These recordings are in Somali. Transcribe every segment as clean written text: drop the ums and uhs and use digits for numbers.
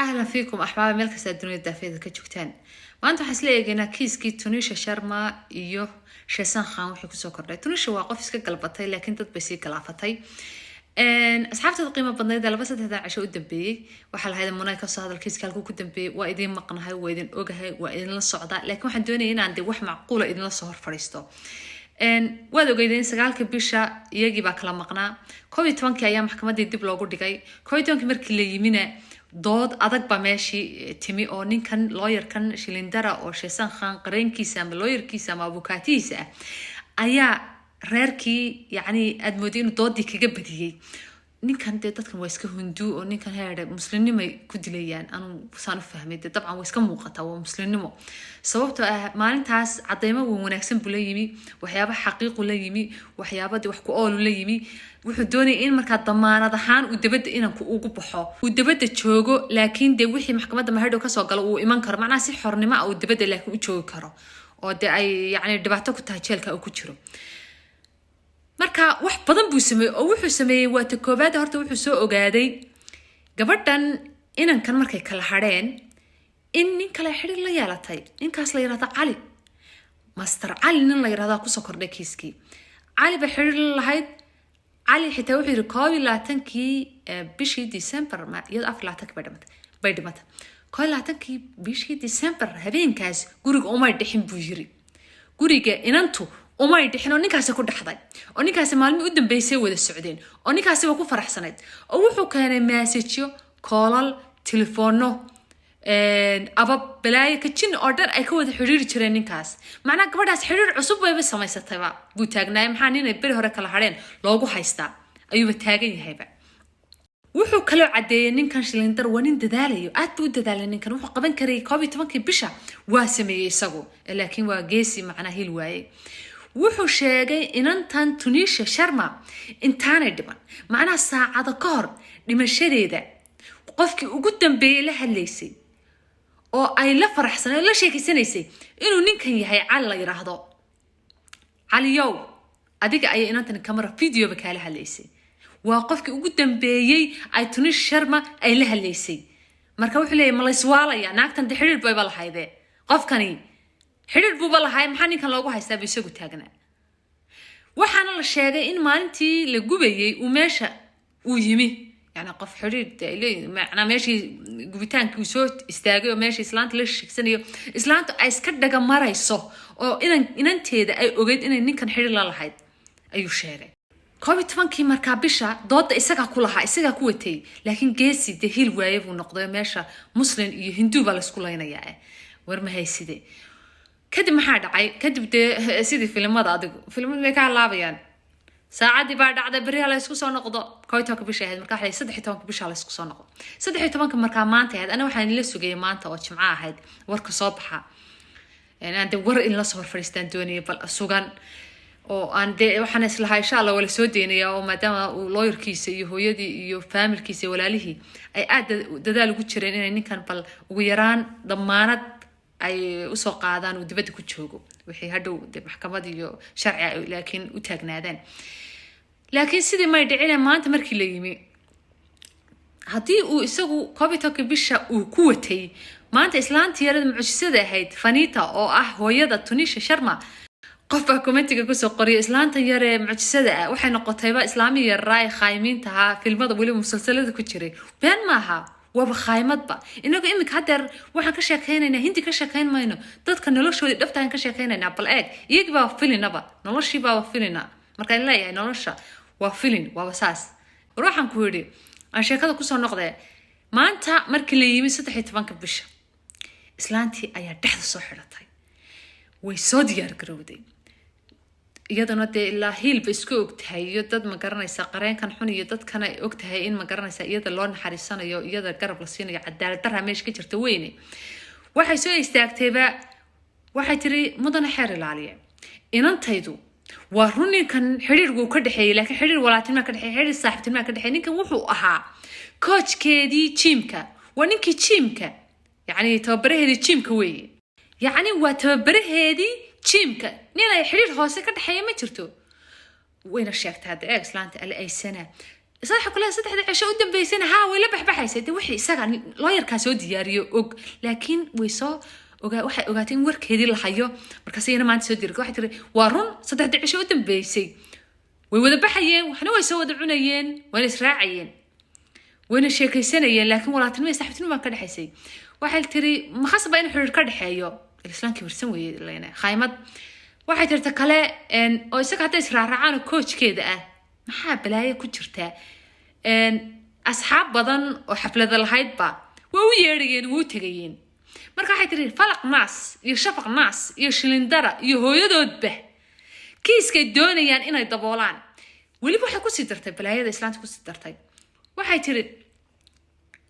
Ahlan fiikum axbaaba, meel kasta dunida daafeeda ka joogtaan. Maanta waxaan isla eegaynaa kiiskii Tunisha Sharma iyo Sheesan Khan. Waxay kusoo kordhay, Tunisha waa qof iska galbatay, laakiin dad bay sii galaafatay. Asxaabteeda qiimo badnayd, 2-3dan casho u dambeeyey waxaa lahayd: "Munay, kasoo hadal kiiska, halkuu ku dambeeyey?" Waa idiin maqnahay, waa idin ogahay, waa idinla socdaa, laakiin waxaan doonaya inaan de wax macquula idinla soo hor fadhiisto. Waad ogeydeen, 9-ka bisha iyagii baa kala maqnaa. 11-kii ayaa maxkamadii dib loogu dhigay. 11-kii markii la yimina, dood adag baa meeshii timi, oo ninkan looyarkan Shilindara oo Sheesan Khan qareenkiisa ama looyarkiisa ama abukaatihiisa ah ayaa reerkii, yacni, aada mooday inuu doodii kaga badiyey ninkan. Dee dadkan waa iska Hunduu, oo ninkan heerde muslimnimay ku dilayaan. Anuu saan u fahmay, dee dabcan waa iska muuqataa, waa muslimnimo, sababtoo ah maalintaas cadeymo wan wanaagsan buu la yimi, waxyaaba xaqiiqu la yimi, waxyaaba de wax ku oolu la yimi. Wuxuu doonayay in markaa damaanad ahaan uu dabadda inanku ugu baxo, uu dabadda joogo, laakiin dee wixii maxkamadda mahadhow kasoo galo uu iman karo, macnaha si xornimo ah uu dabadda laakiin u joogi karo, oo dee ay yacni dhibaato ku tahay jeelka uu ku jiro. Marka wax badan buu sameeyey, oo wuxuu sameeyey, waa ta koobaad, horta wuxuu soo ogaaday gabadhan inankan markay kala hadheen in nin kale xidhiir la yeelatay, ninkaas la yirahdo Cali, Master Cali nin la yirahdaa kusoo kordhay kiiskii. Cali bay xidhiir la lahayd. Cali xitaa wuxuu yidhi 21-kii bishii December, iyadoo 24-kii bay dhimatay, 21-kii bishii December habeenkaas guriga umay dhixin buu yiri. Guriga inantu umay dhixin oo ninkaasi ku dhexday, oo ninkaasi maalmihii u dambeysay wada socdeen, oo ninkaasiba ku faraxsanayd, oo wuxuu keenay message-yo, call-al, telefoonno, aba balaayo ka jin oo dhan ay ka wada xiriiri jireen ninkaas. Macnaha gabadhaas xiriir cusub bayba samaysatayba buu taagnaay. Maxaa ninay beri hore kala hadheen loogu haystaa ayuuba taagan yahayba. Wuxuu kaloo caddeeyey ninkan Shilindar waa nin dadaalayo, aad buu u dadaalay ninkan. Wuxuu qaban karayay 11-kii bisha waa sameeyey isagu, laakiin waa geesi, macnaa hil waayey. Wuxuu sheegay inantan Tunisha Sharma intaanay dhiman, macnaha saacado ka hor dhimashadeeda, qofkii ugu dambeeyey la hadlaysay oo ay la faraxsanay oo la sheekeysanaysay inuu ninkan yahay, Cali la yiraahdo. "Caliyow, adiga ayay inantan camera videoba kaala hadlaysay." Waa qofkii ugu dambeeyey ay Tunish Sharma ay la hadlaysay. Marka wuxuu leeyahy, ma layswaalaya? Naagtan de xidhiir bayba lahayde, qofkani xidhiir buuba lahay, maxaa ninkan loogu haystaa bu isagu taagnaa. Waxaana la sheegay in maalintii la gubayay uu meesha uu yimi, yani qof xidhiir de macnaa meeshii gubitaankii uu soo istaagay, oo meeshii islaanta la sheegsanayo, islaantu ay iska dhaga marayso, oo inan inanteeda ay ogeyd inay ninkan xidhiir la lahayd ayuu sheegay. 11-kii markaa bisha dooda isagaa ku lahaa, isagaa ku watay, laakiin geesi dee hil waaye buu noqday. Meesha Muslim iyo Hinduu baa laysku laynayaa, war ma hayside. Kadib maxaa dhacay? Kadib dee sidii filimada, adigu filimadu may ka halaabayaan, saacaddii baa dhacday berriha la ysku soo noqdo. 11-ka bisha ahayd markaa, waxay 13-ka bisha la ysku soo noqdo. 13-ka markaa maanta ahayd. Ana waxaan ila sugayay maanta oo Jimco ahayd warka soo baxa, aan de war in la soo hor fadhiistaan doonayay, bal sugan oo aan dee waxaan islahaa insha Allah waa la soo deynaya, oo maadaama uu looyarkiisa iyo hooyadii iyo faamilkiisa iyo walaalihii ay aada dadaal ugu jireen inay ninkan bal ugu yaraan damaanad ay usoo qaadaan, uu dibadda ku joogo, wixii hadhow de maxkamad iyo sharci ay laakiin u taagnaadeen. Laakiin sidii may dhicine, maanta markii la yimi, haddii uu isagu 11-ka bisha uu ku watay, maanta islaantii yarada mucjisada ahayd, Fanita, oo ah hooyada Tunisha Sharma, qof baa comment-iga kusoo qoriyay: "Islaantan yaree mucjisada ah waxay noqotayba islaamii yarraay khaayimiinta ahaa, filmada weliba musalsalada ku jiray." Been maaha, waaba khaymadba. Inagu iminka hadeer waxaan ka sheekaynaynaa Hindi ka sheekayn mayno, dadka noloshoodii dhabtaan ka sheekaynaynaa. Bal eeg, iyagii baaba filinaba, noloshii baaba filina. Markaan leeyahay nolosha waa filin, waaba saas. War waxaan ku yidhi, aan sheekada kusoo noqdee, maanta markii la yimi 13-ka bisha, islaantii ayaa dhexda soo xidhatay, way soo diyaar garowday. Iyaduna dee ilaa hiilba isku ogtahay iyo dad, ma garanaysa, qareenkan xun iyo dadkan ay ogtahay in, ma garanaysa, iyada loo naxariisanayo, iyada garab la siinayo, cadaalad darra meesha ka jirta weyne. Waxay soo istaagtayba, waxay tiri: "Mudane xeer ilaaliye, inantaydu waa run, ninkan xidhiir wuu ka dhexeeyey, laakiin xidhiir walaaltinima ka dhexeeyey, xidhiir saaxiibtinima ka dhexeeyey. Ninkan wuxuu ahaa coach-keedii gym-ka, waa ninkii gym-ka, yacni tababaraheedii gym-ka weeye, yacni waa tababaraheedii gym-ka, nin ay xidhiir hoose ka dhexeeya ma jirto." Wayna sheegtay. Hadda eeg islaanta alle aysana. Saddex kule, saddexda cisho u dambeysayna haa, way la baxbaxaysay. Dee wixii isaga lawyerkaa soo diyaariyo og, laakiin way soo ogaa, waxay ogaatay in warkeedii la hayo. Markaas iyana maanta soo diray, waxay tiri: "Waa run, saddexda cisho u dambeysay way wada baxayeen, waxna way soo wada cunayeen, wayna israacayeen, wayna sheekaysanayeen, laakiin walaaltinimo iyo saaxiibtinimo baan ka dhexaysay." Waxay tiri: "Ma khasab in xiriir ka dhexeeyo?" Islaamkii wirsan weeye leyna khaymad. Waxay tirta kale oo isaga hadday israacraacaan oo coachkeeda ah, maxaa balaayo ku jirtaa? Asxaab badan oo xaflada lahaydba waa u yeedhayeen, wuu tegayeen. Marka waxay tiri Falaq Naas iyo Shafaq Naas iyo Shilindara iyo hooyadoodba kiiskay doonayaan inay daboolaan. Weliba waxay kusii dartay, balaayada islaanta kusii dartay, waxay tiri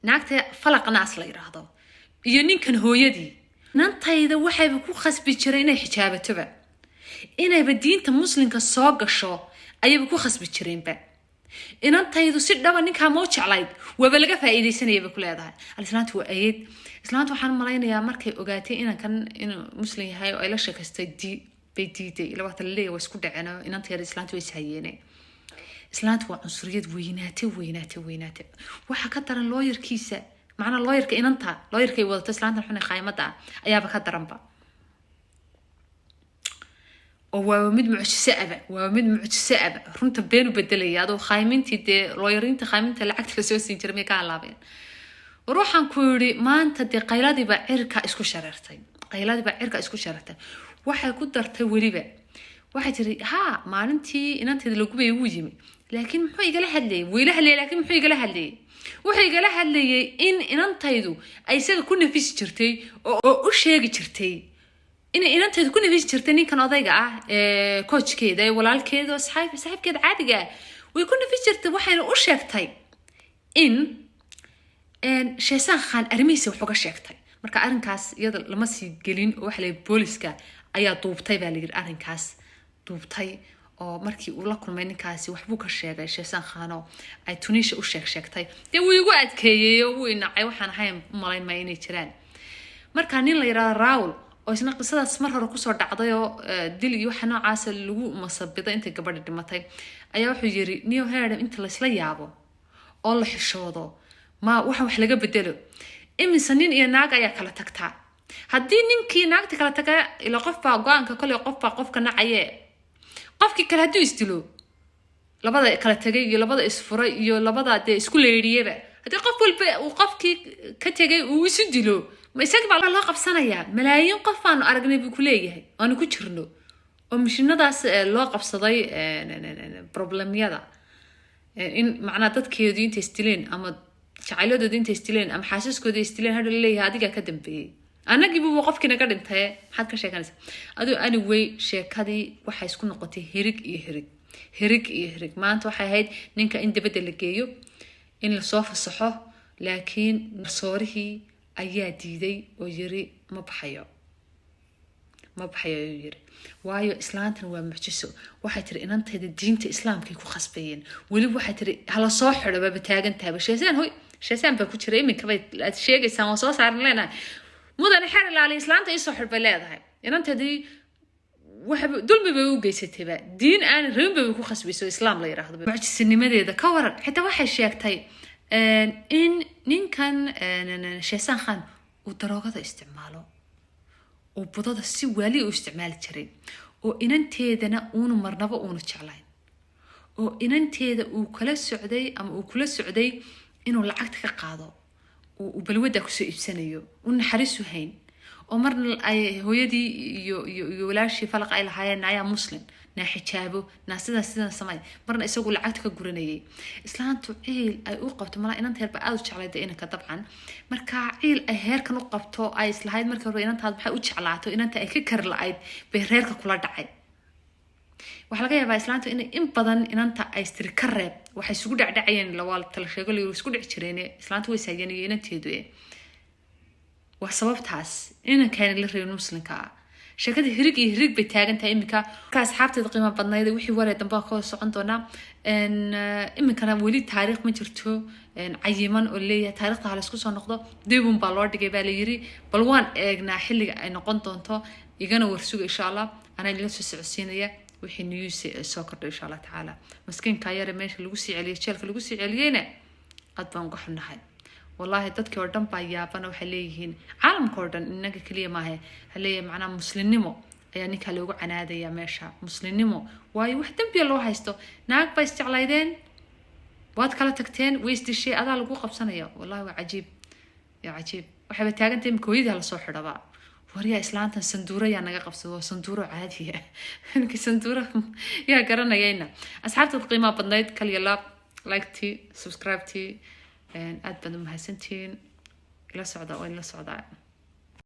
naagta Falaq Naas la yidhaahdo iyo ninkan hooyadii nantayda waxayba ku khasbi jiray inay xijaabatoba, inayba diinta Muslimka soo gasho ayayba ku khasbi jireenba. Inantaydu si dhaba ninkaa mau jeclayd, waaba laga faa'iidaysanaya bay ku leedahay. Alislaantu waa ayeed. Islaantu waxaan malaynayaa markay ogaatay inankan inuu Muslim yahay oo ay la sheekaystay bay diiday. Ila waata laleeyahay waa isku dhaceen oo inanta yar islaantu way ishayeene. Islaantu waa cunsuriyad weynaate, weynaate, weynaate. Waxaa ka daran lawyerkiisa, macnaa lawyerka inanta, lawyerkay wadato islaanta xun ee khaaymada ah ayaaba ka daranba, oo waa mid mucjiso aba, waa mid mucjiso aba, runta been u bedelaya. Adoo khaymintii, dee lawyeriinta khayminta lacagta lasoo siin jiray may ka halaabeen? War waxaan ku yidhi, maanta dee qayladiiba cirka isku shareertay, qayladiiba cirka isku shareertay. Waxay ku dartay weliba, waxay tiri: "Haa, maalintii inanteeda la gubayay wuu yimi, laakiin muxuu igala hadlayay? Wuu ila hadlayay, laakiin muxuu igala hadlayay? Wuxuu igala hadlayay in inantaydu ay isaga ku nafisi jirtay oo u sheegi jirtay inay inantaydu ku nafisi jirtay ninkan odayga ah ee coachkeeda ee walaalkeeda oo saaxiibkeeda caadiga ah, way ku nafisi jirtay. Waxayna u sheegtay in Sheesaan Khan arrimihiisa wax uga sheegtay." Marka arrinkaas iyada lama sii gelin oo waxa la yidhi booliska ayaa duubtay baa la yidhi, arrinkaas duubtay, oo markii uu la kulmay ninkaasi waxbuu ka sheegay Sheesaan Khano ay Tunisha u sheeg sheegtay. Dee wuu igu adkeeyey oo wuu inacay, waxaan ahayn u malayn maya inay jiraan. Marka nin la yidhahdo Rawl oo isna qisadaas mar hore kusoo dhacday oo dil iyo waxa noocaasa lagu masabiday intay gabadha dhimatay, ayaa wuxuu yiri: "Niyo heedham, inta laysla yaabo oo la xishoodo, ma waxan wax laga bedelo? Imise nin iyo naag ayaa kala tagtaa? Haddii ninkii naagta kala taga, ila qof baa go-aanka kole, qof baa qofka nacaye, qofkii kale hadduu isdilo, labada kala tegay iyo labada isfuray iyo labada dee isku leedhiyaba, haddii qof walba uu qofkii ka tegay uu isu dilo, ma isaga baa loo qabsanayaa? Malaayiin qof baanu aragnay," buu ku leeyahay, "aanu ku jirno oo mishinadaas loo qabsaday problemyada in macnaa dadkeedu intay isdileen ama jacayladooda intay isdileen ama xaasaskooda isdileen, hadha laleeyahay adigaa ka dambeeyey, annagiibuba qofkii naga dhintaye, maxaad ka sheekanaysaa aduu?" Anyway, sheekadii waxay isku noqotay hirig iyo hirig, hirig iyo hirig. Maanta waxay ahayd ninka in dabadda la geeyo, in lasoo fasaxo, laakiin garsoorihii ayaa diiday oo yiri ma baxayo, ma baxayo ayuu yiri. Waayo, islaantan waa mucjiso. Waxay tiri inantayda diinta Islaamkay ku khasbayeen. Weliba waxay tiri hala soo xidho, baaba taagan tahayba. Sheesaan hoy, Sheesaan baa ku jira iminka bay aad sheegaysaan, waan soo saaran leenahay. "Mudane xeer ilaali, islaanta iisoo xidh," bay leedahay. Inanteedii waxba dulmi bay u geysatayba, diin aan rabin bay ku khasbayso, Islaam la yiraahdo. Mucjisanimadeeda ka waran! Xitaa waxay sheegtay in ninkan Sheesaan Khan uu daroogada isticmaalo oo budada si waali u isticmaali jiray, oo inanteedana uunu marnaba uunu jeclayn, oo inanteeda uu kala socday ama uu kula socday inuu lacagta ka qaado uu balwadda kusoo iibsanayo, u naxariisu hayn, oo marna ay hooyadii iyo walaashii Falaq ay lahaayeen: "Naayaa Muslim, naa xijaabo, naa sidan sidan samay," marna isagu lacagta ka guranayay. Islaantu ciil ay u qabto malaa inanta yarba aada u jeclay dee inanka dabcan. Marka ciil ay heerkan u qabto, ay islahayd markii hore inantaad maxay u jeclaato, inanta ay ka kari la-ayd bay reerka kula dhacay. Waxaa laga yaabaa islaantu inay in badan inanta ay istiri ka reeb, waxay isugu dhacdhacayeen, waa tala sheego la isku dhici jireen, islaantu way saayeen iyo inanteedu. Waa sababtaas inankaani la rabin Muslimka ah. Sheekada hirig iyo hirig bay taagan tahay iminka. Marka asxaabteeda qiimo badnayd, wixii waree dambe ka wada socon doonaa. Iminkana weli taariikh ma jirto cayiman oo leeyahay taariikhda ha laysku soo noqdo, dibun baa loo dhigay baa la yiri. Bal waan eegnaa xilliga ay noqon doonto, igana warsuga insha Allah, anaa idinla soo socodsiinaya. Wixii news soo kordhay, insha Allah tacaala. Maskiinka yare meesha lagu sii celiyay, jeelka lagu sii celiyeyna, aad baan uga xunnahay wallaahi. Dadkii oo dhan baa yaabana. Waxay leeyihiin caalamka oo dhan, inaga keliya maahe, waxay leeyihiin macnaha muslimnimo ayaa ninkaa loogu canaadaya meesha, muslimnimo. Waayo, wax dembiya loo haysto? Naag baa isjeclaydeen, waad kala tagteen, way isdishay, adaa lagu qabsanaya. Wallahi waa cajiib ya cajiib. Waxayba taagantahay imika hooyadii lasoo xidhaba. Waryaa, islaantan sanduuro yaa naga qabsado? Waa sanduuro caadiya ninkii sanduuro yaa garanayayna. Asxaabtaad qiimaha badnayd, kaliya laab, like-tii, subscribe-tii, aad baad u mahadsantihiin. Ila socda, waa ila socdaa.